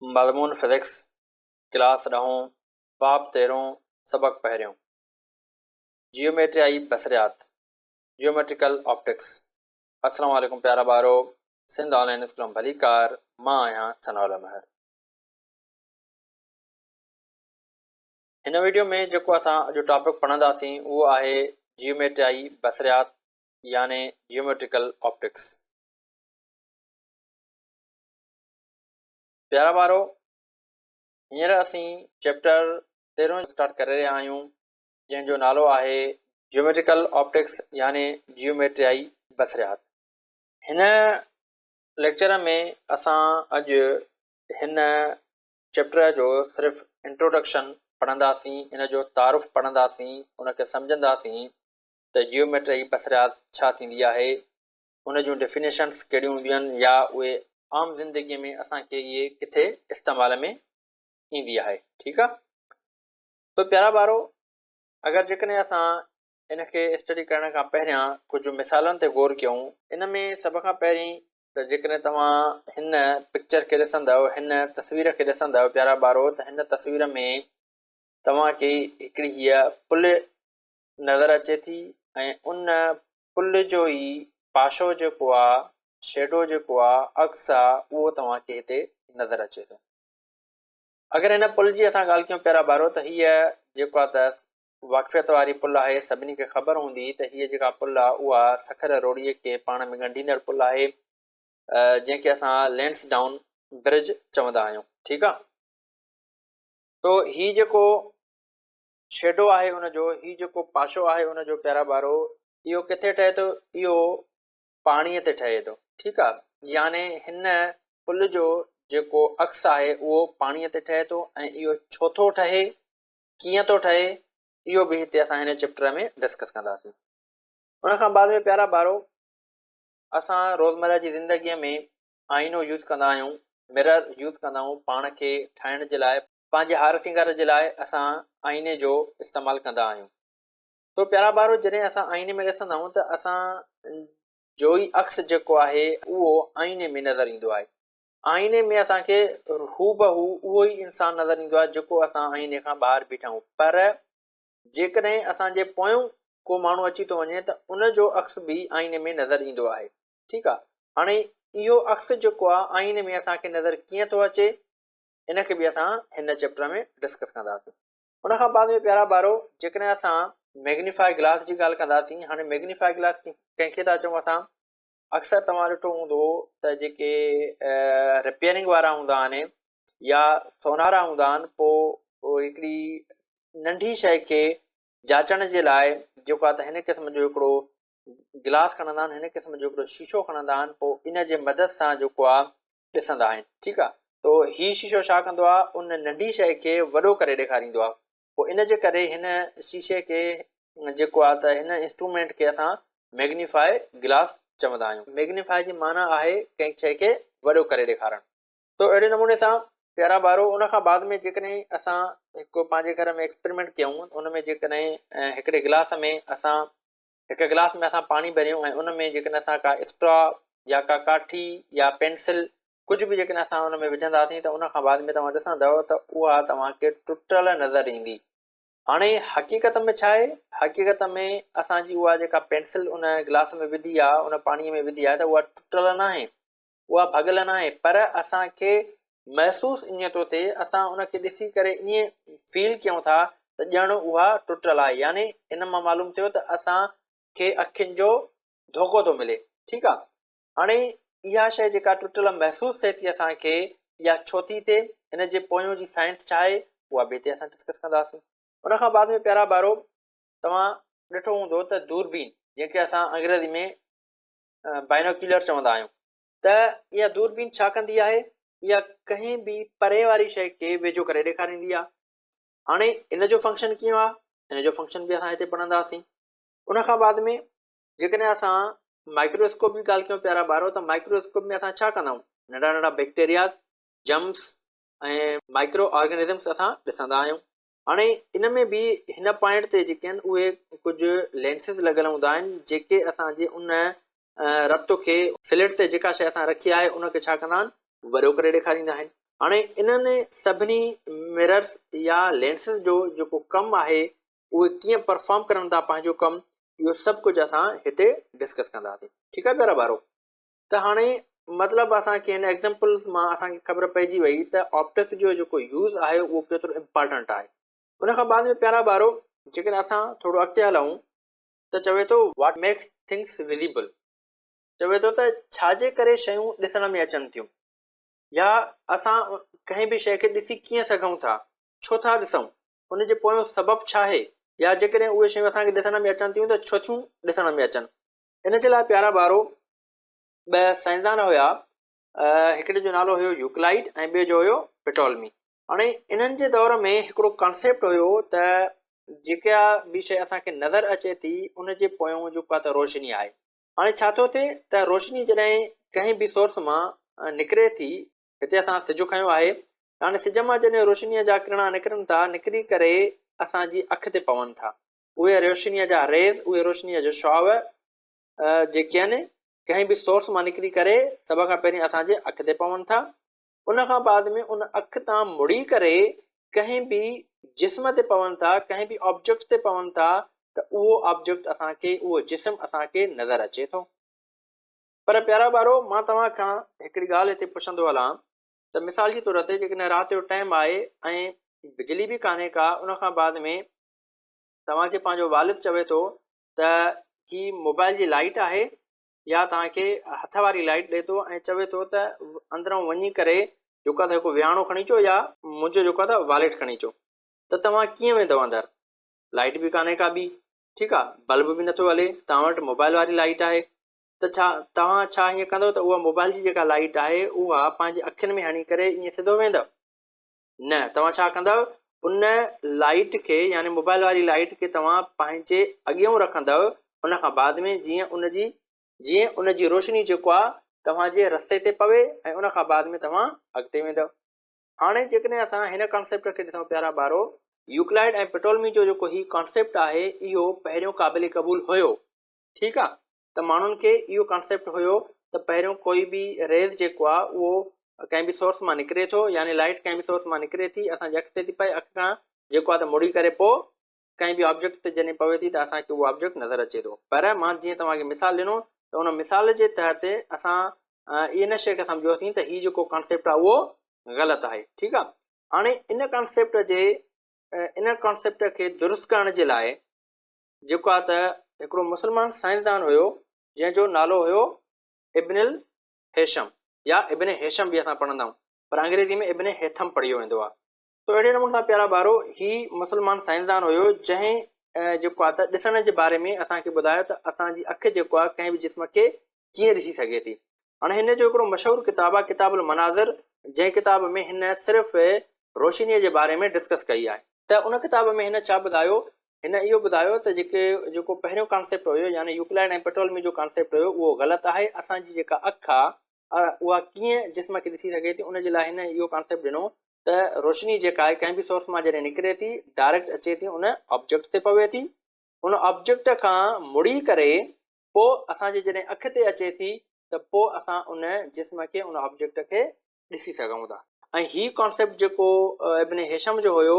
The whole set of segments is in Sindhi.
مضمون فزڪس، ڪلاس ڏهون، باب تيرهون، سبق پهريون. جيوميٽريائي بصريات، Geometrical Optics، السلام عليڪم پيارا ٻارو، سنڌ آن لائين اسڪول ۾ ڀليڪار، مان آهيان ثناء الله مهر. هن ويڊيو ۾ جيڪو اسان اڄ ٽاپڪ پڙهنداسين اهو آهي جيوميٽريائي بصريات يعني Geometrical Optics. پيارا ٻارو هينئر اسين چيپٽر تيرهون اسٽارٽ ڪري رهيا آهيون جنهن جو نالو آهي جيوميٽريڪل آپٽڪس يعني جيوميٽريائي بصريات. هن ليڪچر ۾ اسان اڄ هن چيپٽر جو صرف انٽروڊڪشن پڙهنداسين، ان جو تعارف پڙهنداسين، ان کي سمجهنداسين ته جيوميٽريائي بصريات ڇا ٿيندي آهي، ان جون ڊيفينيشنس ڪهڙيون هونديون آهن يا اهي عام زندگي ۾ اسان کي اهي ڪٿي استعمال ۾ ايندي آهي. ٺيڪ آ تو پيارا ٻارو اگر جيڪڏهن اسان ان کي اسٽڊي ڪرڻ کان پهريان ڪجهه مثالن تي غور ڪيون. ان ۾ سڀ کان پهرين ته جيڪڏهن توهان هن پڪچر کي ڏسندؤ، هن تصوير کي ڏسندؤ پيارا ٻارو ته هن تصوير ۾ توهان کي هڪڙي هيء پل نظر اچي ٿي ۽ ان پل جو ئي پاشو جيڪو آ، شيڊو جيڪو آ، عڪس آ، اهو توهان کي هتي نظر اچي ٿو. اگر هن پل جي اسان ڳالهه ڪيون پيارا ٻارو ته هيء جيڪو آ ته واقفيت واري پل آهي، سڀني کي خبر هوندي ته هيء جيڪا پل آ اها سکر روهڙيء کي پاڻ ۾ ڳنڍيندڙ پل آهي، جنهن کي اسان لينس ڊائون برج چوندا آهيون. ٺيڪ آ. تو هي جيڪو شيڊو آهي ان جو، هي جيڪو پاشو آهي ان جو پيارا ٻارو، اهو ڪٿي ٺهي ٿو؟ اهو پاڻيء تي ٺهي ٿو، ٺيڪ آ، يعني هن پل جو جيڪو عڪس آهي اهو پاڻيء تي ٺهي ٿو ۽ اهو ڇو ٿو ٺهي، ڪيئن ٿو ٺهي، اهو به هتي اسان هن چيپٽر ۾ ڊسڪس ڪنداسين. ان کان بعد ۾ پيارا ٻارو، اسان روزمره جي زندگيء ۾ آئينو يوز ڪندا آهيون، مرر يوز ڪندا آهيون پاڻ کي ٺاهڻ جي لاء، پنهنجي هار سينگار جي لاء اسان آئيني جو استعمال ڪندا آهيون. تو پيارا ٻارو جڏهن اسان آئيني ۾ ڏسندا آهيون ته اسان جو ئي عڪس جيڪو آهي اهو آئيني ۾ نظر ايندو آهي. آئيني ۾ اسان کي هوبهو اهو ئي انسان نظر ايندو آهي جيڪو اسان آئيني کان ٻاهر بيٺا آهيون پر جيڪڏهن اسان جي پويون ڪو ماڻهو اچي ٿو وڃي ته ان جو عڪس به آئيني ۾ نظر ايندو آهي. ٺيڪ آهي هاڻي اهو عڪس جيڪو آهي آئيني ۾ اسان کي نظر ڪيئن ٿو اچي ان کي به اسان هن چيپٽر ۾ ڊسڪس ڪنداسين. ان کان بعد ۾ پيارا ٻارو جيڪڏهن اسان ميگنيفائي گلاس جي ڳالهه ڪنداسين، هاڻي ميگنيفائي گلاس ڪنهن کي ٿا چئون اسان؟ اڪثر توهان ڏٺو هوندو ته جيڪي رپيئرنگ وارا هوندا آهن يا سونارا هوندا آهن پوء هڪڙي ننڍي شيء کي جاچڻ جي لاء جيڪو آهي ته هن قسم جو هڪڙو گلاس کڻندا آهن، هن قسم جو هڪڙو شيشو کڻندا آهن پوء ان جي مدد سان جيڪو آهي ڏسندا آهن ٺيڪ آ تو هي شيشو ڇا ڪندو آ ان ننڍي شيء کي وڏو ڪري ڏيکاريندو آ پوء ان جي ڪري هن شيشي کي جيڪو آ ته هن انسٽرومينٽ کي اسان ميگنيفائي گلاس چوندا آهيون. ميگنيفائي جي معنيٰ آهي ڪنهن شيء کي وڏو ڪري ڏيکارڻ. تو اهڙي نموني سان پيارا ٻارو ان کان بعد ۾ جيڪڏهن اسان هڪ پنهنجي گهر ۾ ايڪسپريمينٽ ڪيون ان ۾ جيڪڏهن هڪڙي گلاس ۾ اسان هڪ گلاس ۾ اسان پاڻي ڀريون ۽ ان ۾ جيڪڏهن اسان ڪا اسٽرا يا ڪا ڪاٺي يا پينسل ڪجهه به جيڪڏهن اسان ان ۾ وجهنداسين ته ان کان بعد ۾ توهان ڏسندؤ ته اها توهان کي ٽٽل نظر ايندي. هاڻي حقيقت ۾ ڇا آهي؟ حقيقت ۾ اسان جي اها جيڪا پينسل ان گلاس ۾ وڌي آهي، ان پاڻي ۾ وڌي آهي ته اها ٽٽل ناهي، اها ڀڳل ناهي پر اسان کي محسوس ائين ٿو ٿئي، اسان ان کي ڏسي ڪري ائين فيل ڪيون ٿا ته ڄڻ اها ٽٽل آهي يعني ان مان معلوم ٿيو ته اسان کي اکين جو ڌوڪو ٿو ملي. ٺيڪ آ هاڻي اها شيء جيڪا ٽٽل محسوس ٿئي ٿي اسان کي اها ڇو ٿي ٿئي، ان جي پويون جي سائنس ڇا آهي اها به هتي اسان ڊسڪس ڪنداسين. ان کان بعد ۾ پيارا ٻارو توهان ڏٺو هوندو ته دوربين جنهن کي اسان انگريزي ۾ بائنوڪيولر چوندا آهيون ته اها دوربين ڇا ڪندي آهي؟ اها ڪنهن به پري واري شيء کي ويجهو ڪري ڏيکاريندي آهي. هاڻي ان جو فنڪشن ڪيئن آهي؟ ان جو فنڪشن به اسان هتي پڙهنداسين. ان کان بعد ۾ جيڪڏهن اسان مائڪروسڪوپ جي ڳالهه ڪيون پيارا ٻارو ته مائڪروسڪوپ ۾ اسان ڇا ڪندا آهيون؟ ننڍا ننڍا بيڪٽيرياز، جرمس ۽ مائڪرو آرگنزمس اسان ڏسندا آهيون. هاڻي ان ۾ به هن پوائنٽ تي جيڪي آهن اهي ڪجهه لينسز لڳل هوندا آهن جيڪي اسان جي ان رت کي سليٽ تي جيڪا شيء اسان رکي آهي ان کي ڇا ڪندا آهن وڏو ڪري ڏيکاريندا آهن. هاڻي انهن سڀني مررز يا لينسز جو جيڪو ڪم آهي اهي ڪيئن پرفارم ڪرن ٿا پنهنجو ڪم، اهو سڀ ڪجهه اسان هتي ڊسڪس ڪنداسين. ٺيڪ آهي پيارا ٻارو، ته هاڻي مطلب اسان کي هن ايگزامپل مان اسان کي خبر پئجي وئي ته آپٽڪس جو جيڪو يوز آهي اهو ڪيترو امپارٽنٽ آهي. ان کان بعد ۾ پيارا ٻارو جيڪڏهن اسان ٿورو اڳتي هلون ته چوي ٿو واٽ ميڪس ٿنگس وزيبل، چوي ٿو ته ڇا جي ڪري شيون ڏسڻ ۾ اچن ٿيون يا اسان ڪنهن به شيء کي ڏسي ڪيئن سگهون ٿا، ڇو ٿا ڏسون، ان جي پويون سبب ڇا آهي يا جيڪڏهن اهي شيون اسان کي ڏسڻ ۾ اچن ٿيون ته ڇو ٿيون ڏسڻ ۾ اچن. ان جي لاء پيارا ٻارو ٻه سائنسدان هيا، هڪڙي جو نالو هيو يوڪلائيڊ ۽ ٻئي جو هيو پٽولمي. هاڻي انهن جي دور ۾ هڪڙو ڪانسيپٽ هيو ته جيڪا به شيء اسان کي نظر اچي ٿي ان جي پويون جيڪو آهي ته روشني آهي. هاڻي ڇا ٿو ٿئي ته روشني جڏهن ڪنهن به سورس مان نڪري ٿي، هتي اسان سج کنيو آهي، ته هاڻي سج مان جڏهن روشنيء جا ڪرڻا نڪرن ٿا، نڪري ڪري اسان جي اک تي پون ٿا. اهي روشنيء جا ريز، اهي روشنيء جا شعاع جيڪي آهن، ڪنهن به سورس مان نڪري ڪري سڀ کان پهرين اسان جي اک تي پون ٿا. ان کان بعد ۾ ان اک تان مڙي ڪري ڪنهن به جسم تي پون ٿا، ڪنهن به آبجيڪٽ تي پون ٿا ته اهو آبجيڪٽ اسان کي، اهو جسم اسان کي نظر اچي ٿو. پر پيارا ٻارو مان توهان کان هڪڙي ڳالهه هتي پڇندو هلان ته مثال جي طور تي جيڪڏهن رات جو ٽائيم آهي ۽ بجلي به ڪانهي ڪا، ان کان بعد ۾ توهان کي پنهنجو والد چوي ٿو ته هي موبائل جي لائيٽ آهي يا توهان کي هٿ واري لائيٽ ڏئي ٿو ۽ چوي ٿو ته اندرئون وڃي ڪري جيڪو آهي ته هڪ ويهاڻو کڻي اچو يا منهنجو جيڪو آهي ته واليٽ کڻي اچو ته توهان ڪيئن ويندؤ اندر؟ لائيٽ به ڪانهي ڪا ٻي، ٺيڪ آهي، بلب به نٿو هلي، توهان وٽ موبائل واري لائيٽ آهي ته ڇا توهان ڇا ائين ڪندؤ ته اها موبائل جي جيڪا لائيٽ آهي اها پنهنجي اکين ۾ هڻي ڪري ائين سڌو ويندؤ؟ نه، توهان ڇا ڪندؤ ان لائيٽ کي يعني موبائل واري لائيٽ کي توهان پنهنجي اڳيئون رکندؤ ان کان بعد ۾ جيئن ان جي جيئن ان جي روشني جيڪو آ توهان جي رستي تي پوي ۽ ان کان بعد ۾ توهان اڳتي ويندؤ. هاڻي جيڪڏهن اسان هن ڪانسيپٽ کي ڏسون پيارا ٻارو، يوڪلائيڊ ۽ پٽولمي جو جيڪو هي ڪانسيپٽ آهي اهو پهريون قابل قبول هيو، ٺيڪ آ، ته ماڻهن کي اهو ڪانسيپٽ هيو ته پهريون ڪوئي به ريز جيڪو آ اهو ڪنهن به سورس مان نڪري ٿو يعني لائيٽ ڪنهن به سورس مان نڪري ٿي اسان جي اک تي ٿي پئي، اک کان جيڪو آ ته مڙي ڪري پوء ڪنهن به آبجيڪٽ تي جڏهن پوي ٿي ته اسان کي اهو آبجيڪٽ نظر اچي ٿو. پر مان جيئن توهان کي مثال ڏنو ته ان مثال جي تحت اسان ان شيء کي سمجهيوسين ته هي جيڪو ڪانسيپٽ آ اهو غلط آهي. ٺيڪ آ، هاڻي ان ڪانسيپٽ جي ان ڪانسيپٽ کي درست ڪرڻ جي لاء جيڪو آ ته هڪڙو مسلمان سائنسدان هيو جنهن جو نالو هيو ابن الهيشم يا ابن هيشم به اسان پڙهندا آهيون پر انگريزي ۾ ابن هيٿم پڙهيو ويندو آ. تو اهڙي نموني سان پيارا ٻارو هي مسلمان سائنسدان هيو جنهن جيڪو آ ته ڏسڻ جي باري ۾ اسان کي ٻڌايو ته اسان جي اک جيڪو آ ڪنهن به جسم کي ڪيئن ڏسي سگهي ٿي. هاڻي هن جو هڪڙو مشهور ڪتاب آ ڪتاب المناظر جنهن ڪتاب ۾ هن صرف روشنيء جي باري ۾ ڊسڪس ڪئي آهي. ته ان ڪتاب ۾ هن ڇا ٻڌايو؟ هن اهو ٻڌايو ته جيڪي جيڪو پهريون ڪانسيپٽ هيو يعني يوڪلائيڊ ۽ پٽولمي جو ڪانسيپٽ هيو اهو غلط آهي، اسان جي جيڪا اک آ اها ڪيئن جسم کي ڏسي سگهي ٿي، ان جي لاء هن اهو ڪانسيپٽ ڏنو ته روشني جيڪا آهي ڪنهن به سورس مان جڏهن نڪري ٿي ڊائريڪٽ اچي ٿي ان آبجيڪٽ تي پوي ٿي، ان آبجيڪٽ کان مڙي ڪري پوء اسان جي جڏهن اک تي اچي ٿي ته پوء اسان ان جسم کي ان آبجيڪٽ کي ڏسي سگهون ٿا ۽ هي ڪانسيپٽ جيڪو ابن هيشم جو هيو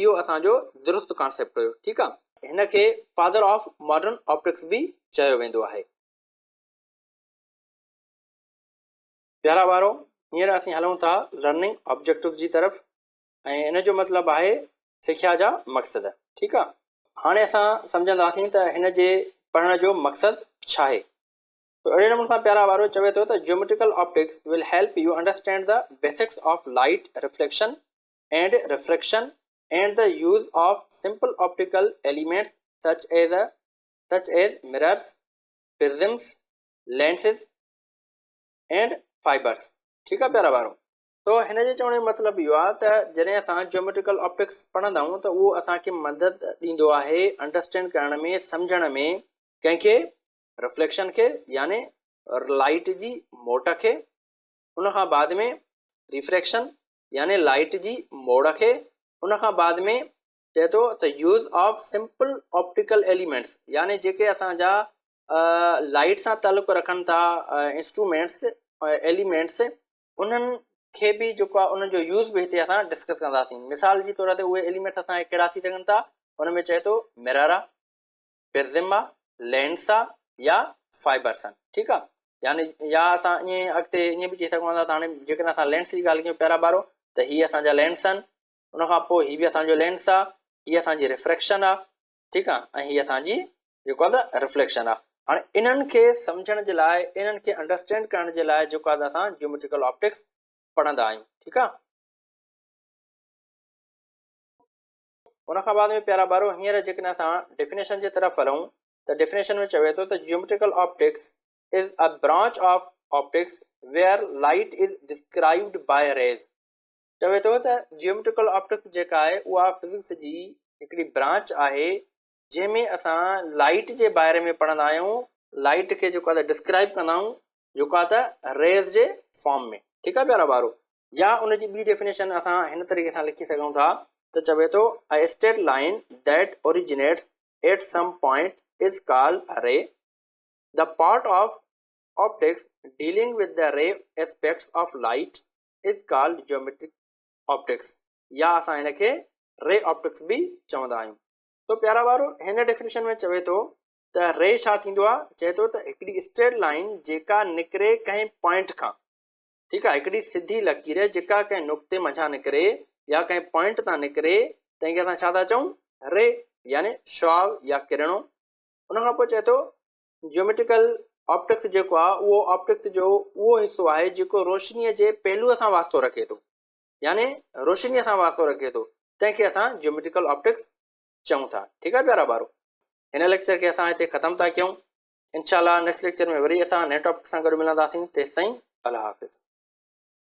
اهو اسان جو درست ڪانسيپٽ هيو. ٺيڪ آ، هن کي فادر آف ماڊرن آپٽڪس به چيو ويندو آهي. پيارا ٻارو هينئر اسين هلون ٿا لرننگ آبجيڪٽوز جي طرف ۽ ان جو مطلب آهي سکيا جا مقصد. ٺيڪ آ، هاڻي اسان سمجهنداسين ته هن جي پڙهڻ جو مقصد ڇاهي. تو اهڙي نموني سان پيارا ٻارو چوي ٿو ته geometrical optics will help you understand the basics of light reflection and refraction and the use of simple optical elements such as such as mirrors, prisms, lenses and fibres. ٺيڪ آ پيارا ٻارو، تو هن جي چوڻ جو مطلب اهو آ ته جڏهن اسان جيوميٽريڪل آپٽڪس پڙهندا آهيون ته اهو اسان کي مدد ڏيندو آهي انڊرسٽينڊ ڪرڻ ۾ سمجهڻ ۾ ڪنهن کي رفليڪشن کي يعني لائيٽ جي موٽ کي، ان کان بعد ۾ ريفريڪشن يعني لائيٽ جي موڙ کي، ان کان بعد ۾ چئي ٿو ته use of simple optical elements يعني جيڪي اسان جا لائيٽ سان تعلق رکن ٿا انسٽرومينٽس ايليمينٽس انهن کي به جيڪو آهي انهن جو يوز به هتي اسان ڊسڪس ڪنداسين. مثال جي طور تي اهي ايليمينٽس اسان کي ڪهڙا ٿي سگهن ٿا؟ ان ۾ چئي ٿو مرر آ، پرزم آ، لينس آ يا فائبرس آهن. ٺيڪ آ، يعني يا اسان ائين اڳتي ائين به چئي سگهون ٿا ته هاڻي جيڪڏهن اسان لينس جي ڳالهه ڪيون پيارا ٻارو ته هي اسان جا لينس آهن، ان کان پوء هي به اسان جو لينس آ، هي اسان جي ريفريڪشن آ، ٺيڪ آ، ۽ هي اسان جي جيڪو آ ته ريفليڪشن آ. هاڻي انهن کي سمجهڻ جي لاء انهن کي انڊرسٽينڊ ڪرڻ جي لاء جيڪو آ ته اسان جيوميٽريڪل آپٽڪس پڙهندا آهيون. ٺيڪ آ، ان کان بعد ۾ پيارا ٻارو هينئر جيڪڏهن اسان ڊيفينيشن جي طرف هلون ته ڊيفينيشن ۾ چوي ٿو ته geometrical optics is a branch of optics where light is described by rays. چوي ٿو ته جيوميٽريڪل آپٽڪس جيڪا آهي اها فزڪس جي هڪڙي برانچ آهي جنهن ۾ اسان لائيٽ جي باري ۾ پڙهندا آهيون، لائيٽ کي جيڪو آهي ڊسڪرائب ڪندا آهيون جيڪو آهي ته ريز جي فارم ۾. ٺيڪ آهي پيارا ٻارو، يا ان جي ٻي ڊيفينيشن اسان هن طريقي سان لکي سگهون ٿا ته چوي ٿو A straight line that originates at some point is called a ray. The part of optics dealing with the ray aspects of light is called geometric optics يا اسان هن کي ري آپٽڪس به چوندا آهيون. تو پيارا ٻارو هن ڊيفينيشن ۾ چوي ٿو ته ري ڇا ٿيندو آهي؟ چئي ٿو ته هڪڙي اسٽريٽ لائين جيڪا نڪري ڪنهن پوائنٽ کان، ٺيڪ آهي، هڪڙي سڌي لڪير جيڪا ڪنهن نقطي منجهان نڪري يا ڪنهن پوائنٽ تان نڪري تنهن کي اسان ڇا ٿا چئون؟ ري يعني شعاع يا ڪرڻو. ان کان پوء چئي ٿو جيوميٽريڪل آپٽڪس جيڪو آهي اهو آپٽڪس جو اهو حصو آهي جيڪو روشنيء جي پهلوء سان واسطو رکي ٿو، يعني روشنيء سان واسطو رکي ٿو، تنهن کي اسان جيوميٽريڪل آپٽڪس چئون ٿا. ٺيڪ آهي پيارا ٻارو، هن ليڪچر کي اسان هتي ختم ٿا ڪيون. انشاء الله نيڪسٽ ليڪچر ۾ وري اسان نئين ٽاپڪ سان گڏ ملنداسين. تيستائين الله حافظ.